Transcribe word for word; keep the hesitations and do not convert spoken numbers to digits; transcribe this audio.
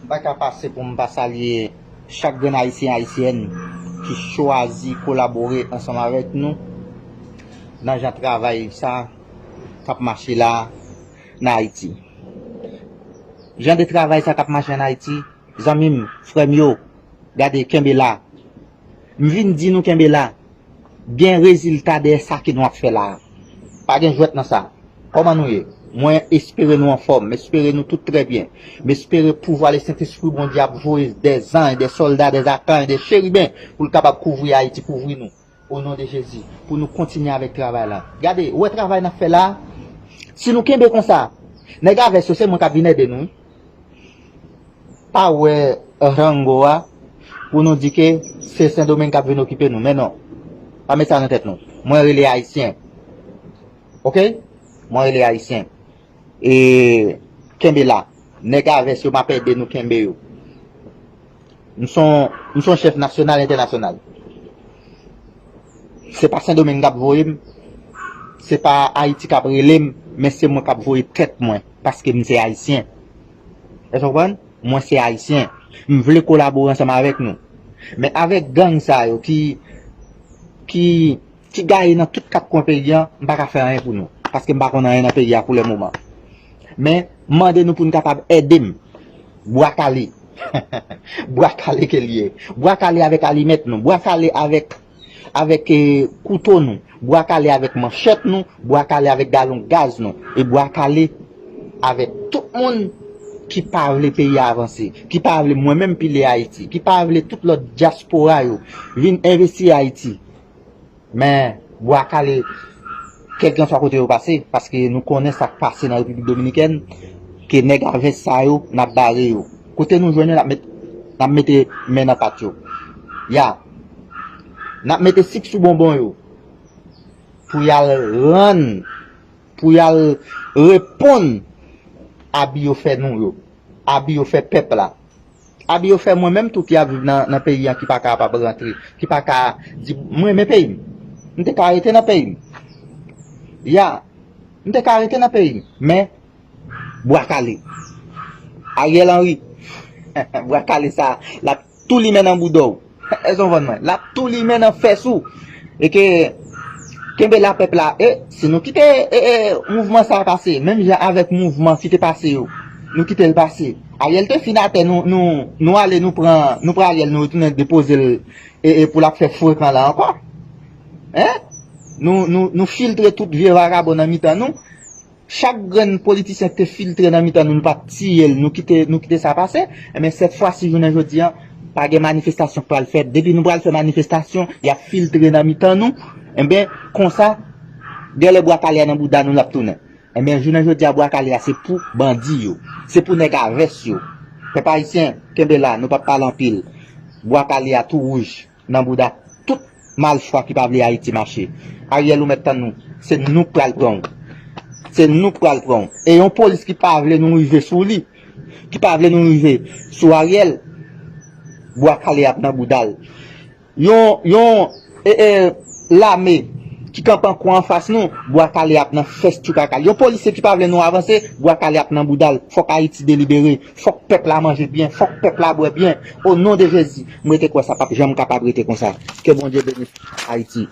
Pa ka pase pou m pa salye chak grenn Ayisyen, Ayisyèn ki chwazi kolabore ansanm avèk nou nan jan travay sa k ap mache la nan Ayiti. Jan de travay sa k ap mache ann Ayiti, zanmi m, frè m yo, gade, kenbe la. M vin di nou kenbe la. Gen rezilta dèyè sa ke nou ap fè la a. Pa gen jwèt nan sa. Kòman nou ye? Mwen espere nou anfòm. M espere nou tout trè byen. M espere pouvwa Lesentespri Bondye ap voye dè zanj, dè sòlda, dè zakanj, dè cheriben pou l kapab kouvri Ayiti, kouvri nou. O non de Jezi, pou nou kontinye avèk travay la. Gade, ou wè travay n ap fè la a? Si nou kenbe konsa, nèg a vès yo se mwen k ap vin ede nou. Pa wè rango a pou nou di ke se Sendomeng k ap vin okipe nou. Men non. Pa met sa nan tèt nou. Mwen rele Ayisyen. Oke? Mwen rele Ayisyen. E kenbe la. Nèg a vès yo m ap ede nou kenbe yo. M se yon, m se yon chèf nasyonal, entènasyonal. Se pa Sendomeng k ap voye m. Se pa Ayiti k ap rele m. Men se mwen k ap voye tèt mwen. Paske m se Ayisyen. Èske w konprann? Mwen se Ayisyen. M vle kolabore ansanm avèk nou. Men avèk gang sa yo ki, ki, ki gaye nan tout kat kwen peyi an, m pa ka fè anyen pou nou. Paske m pa konn anyen nan peyi a pou le moman. Men, m mande nou pou n kapab ede m. Bwa kale. Bwa kale ke l ye. Bwa kale avèk alimèt nou. Bwa kale avèk, avèk, eh, kouto nou. Bwa kale avèk manchèt nou. Bwa kale avèk galon gaz nou. E bwa kale avèk tout moun ki pa vle peyi a avanse. Ki pa vle mwen menm pile Ayiti. Ki pa vle tout lòt dyaspora yo vin envesti Ayiti. Men, bwa kale, kèlkanswa kote yo pase, paske nou konnen sa k pase nan Repiblik Dominikèn, ke nèg a vès sa yo, n ap bare yo. Kote nou jwenn yo, n ap met, n ap mete men nan pat yo. Ya. N ap mete sik sou bonbon yo. Pou y al rann, pou y al reponn abi yo fè nou yo. Abi yo fè pèp la. Abi yo fè mwen menm tou ki ap viv nan, nan peyi an ki pa kapab rantre, ki pa ka di, "M renmen peyi m." M te ka rete nan peyi m. Ya, m te ka rete nan peyi m. Men, bwa kale. Ariel Henry, bwa kale sa, l ap tou limen nan bouda w. Èske w konprann mwen? L ap tou limen nan fès ou. E ke, kenbe la pèp la. E, si nou kite, e, e, mouvman sa a pase, menm jan avèk mouvman ki te pase yo, nou kite l pase. Ariel te fin atè, nou, nou, nou ale, nou pran, nou pran Ariel, nou retounen depoze l, e, e pou l ap fè frekan la ankò. Hein? Nou, nou, nou filtre tout vye vagabon nan mitan nou. Chak grenn politisyen ki te filtre nan mitan nou, nou pa t tiye l, nou kite, nou kite sa pase. Enben, sèt fwa si, jounen jodi a, pa gen manifestasyon k pral fèt. Depi nou pral fè manifestasyon, y ap filtre nan mitan nou. Enben, konsa, genlè bwa kale a nan bouda nou l ap tounen. Enben, jounen jodi a, bwa kale a se pou bandi yo. Se pou nèg a vès yo. Pèp ayisyen, kenbe la, nou p ap pale anpil. Bwa kale a tou wouj nan bouda tout malfwa ki pa vle Ayiti mache. Ariel, ou mèt tann nou. Se nou k pral pran w. Se nou k pral pran w. E yon polis ki pa vle nou rive sou li, ki pa vle nou rive sou Ariel, bwa kale ap nan bouda l. Yon, yon, e, e, lame ki kanpe an kwen anfas nou, bwa kale ap nan fès tchoukaka l. Yon polisye ki pa vle nou avanse, bwa kale ap nan bouda l. Fòk Ayiti delibere. Fòk pèp la manje byen, fòk pèp la bwè byen. O non de Jezi, m rete kwè sa p ap janm kapab rete konsa. Ke Bondye beni Ayiti.